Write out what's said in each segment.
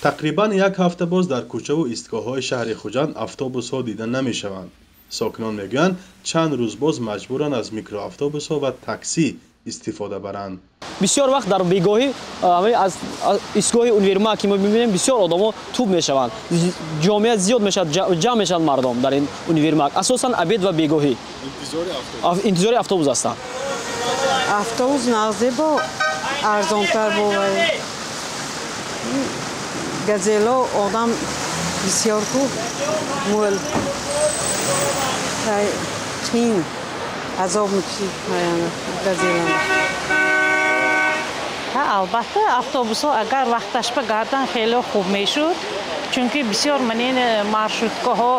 Тақрибан як ҳафта боз дар кӯчаву истгоҳҳои шаҳри Хуҷанд автобусҳо дида намешаванд. Сокинон мегӯянд, чанд рӯз боз маҷбуранд аз микроавтобусҳо ва таксӣ истифода баранд. Бисёр вақт дар бегоҳӣ аз истгоҳи универмаг, ки мо мебинем, бисёр одамо тӯб мешаванд, ҷомеа зиёд мешавад, ҷамъ мешаванд мардом дар ин универмаг, асосан обед ва бегоҳӣ интизори автобус ҳастанд. Автобус нағзебо, арзонтар бовай. Газело одам бисёр ку, мӯл қин, азоб мекушид газелам. Албатта, автобусҳо агар вақташ ба гардан, хеле хуб мешуд, чунки бисёр манин маршруткаҳо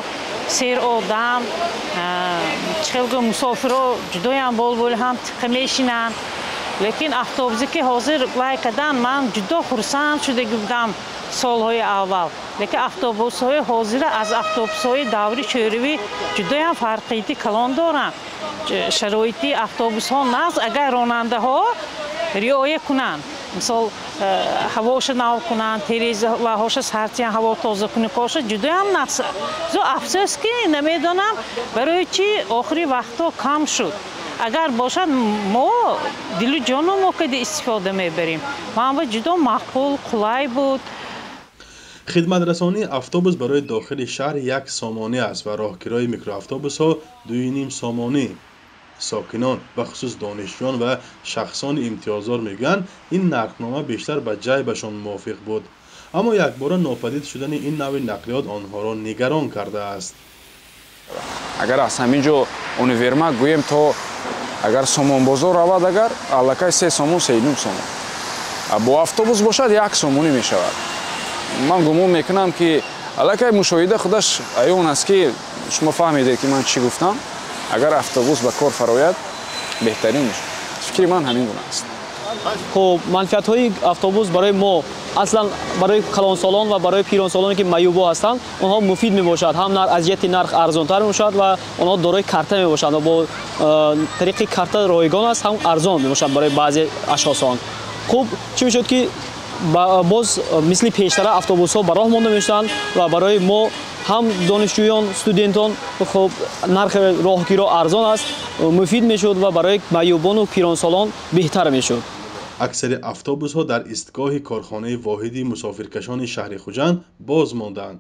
сер одам, чихел гӯ, мусофиро ҷудоям болболи ҳам тиққа мешинанд. Лекин автобусе ки ҳозир вай кардан, ман ҷудо хурсанд шуда будам солҳои аввал. Лекин автобусҳои ҳозира аз автобусҳои даври шӯравӣ ҷудоям фарқияти калон доранд. Шароити автобусҳо нағз, агар ронандаҳо риоя кунанд, мисол, ҳавоша нав кунанд, терезаҳоша сартиян, ҳаво тозакуникоша ҷудоям нағз. Зо афсӯс, ки намедонам барои чӣ охири вақтҳо кам шуд. Агар бошад, мо дилу ҷону мо кади истифода мебарем. Манба ҷудо маъқул, қулай буд. Хидматрасонии автобус барои дохили шаҳр 1 сомонӣ аст ва роҳкирои микроавтобусҳо 2,5 сомонӣ. Сокинон, бахусус донишҷӯён ва шахсони имтиёздор, мегӯянд, ин нархнома бештар ба ҷайбашон мувофиқ буд, аммо якбора нопадид шудани ин навъи нақлиёт онҳоро нигарон кардааст. Агар аз ҳамин ҷо универмаг гӯем то агар Сомонбозор равад, агар аллакай 3 сомон, 3,5 сомон, бо автобус бошад, 1 сомонӣ мешавад. Ман гумон мекунам, ки аллакай мушоҳида худаш аён аст, ки шумо фаҳмидед, ки ман чӣ гуфтам. Агар автобус ба кор фарояд, беҳтарин мешавад. Фикри ман ҳамин гуна аст. Хуб, манфиатҳои автобус барои мо, аслан барои калонсолон ва барои пиронсолоне, ки маъюбо ҳастанд, онҳо муфид мебошад. Ҳам аз ҷиҳати нарх арзонтар мебошад ва онҳо дорои карта мебошанд ва бо тариқи карта ройгон аст, ҳам арзон мебошад барои баъзе ашхосон. Хуб чӣ мешуд, ки боз мисли пештара автобусҳо ба роҳ монда мешуданд ва барои мо ҳам донишҷӯён, студентон, хуб, нархи роҳгиро арзон аст, муфид мешуд ва барои маъюбону пиронсолон беҳтар мешуд. Аксари автобусҳо дар истгоҳи корхонаи воҳиди мусофиркашони шаҳри Хуҷанд боз монданд.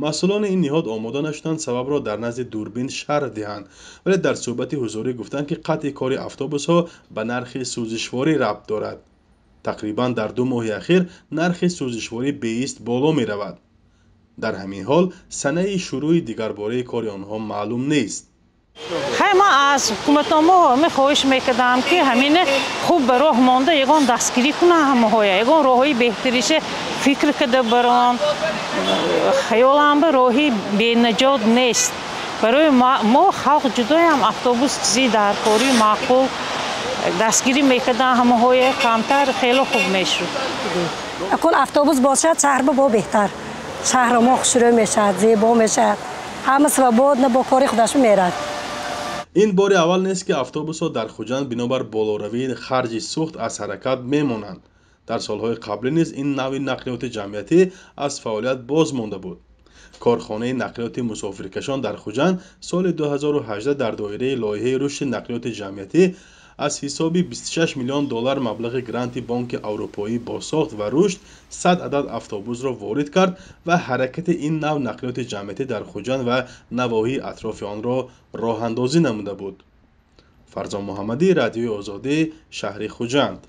Масъулони ин ниҳод омода нашуданд сабабро дар назди дурбин шарҳ диҳанд, вале дар суҳбати ҳузурӣ гуфтанд, ки қатъи кори автобусҳо ба нархи сӯзишворӣ рабт дорад. Тақрибан дар 2 моҳи ахир нархи сӯзишворӣ беист боло меравад. Дар ҳамин ҳол санаи шурӯъи дигарбораи кори онҳо маълум нест. Хай, ман аз ҳукуматомо ҳаме хоҳиш мекардам, ки ҳамине хуб ба роҳ монда, ягон дастгирӣ кунанд ҳамаҳоя, ягон роҳҳои беҳтарише фикр карда барон. Хаёлам ба роҳи бенаҷот нест. Барои мо халқ ҷудоям автобус чизи даркорӣ, маъқул. Дастгирӣ мекардан ҳамаҳоя камтар, хеле хуб мешуд. Акун автобус бошад, шаҳр бо беҳтар, шаҳри мо хушрӯ мешавад, зебо мешавад, ҳама свободно бо кори худаш мерад. Ин бори аввал нест, ки автобусҳо дар Хуҷанд бинобар болоравии харҷи сӯхт аз ҳаракат мемонанд. Дар солҳои қаблӣ низ ин навъи нақлиёти ҷамъиятӣ аз фаъолият боз монда буд. Корхонаи нақлиёти мусофиркашон дар Хуҷанд соли 2018 дар доираи лоиҳаи рушди нақлиёти ҷамъиятӣ аз ҳисоби 26 миллион доллар маблағи гранти Бонки Аврупоӣ бозсохт ва рушд 100 адад автобусро ворид кард ва ҳаракати ин нав нақлиёти ҷамъиятӣ дар Хуҷанд ва навоҳии атрофи онро роҳандозӣ намуда буд. Фарзон Муҳаммадӣ, Радиои Озодӣ, шаҳри Хуҷанд.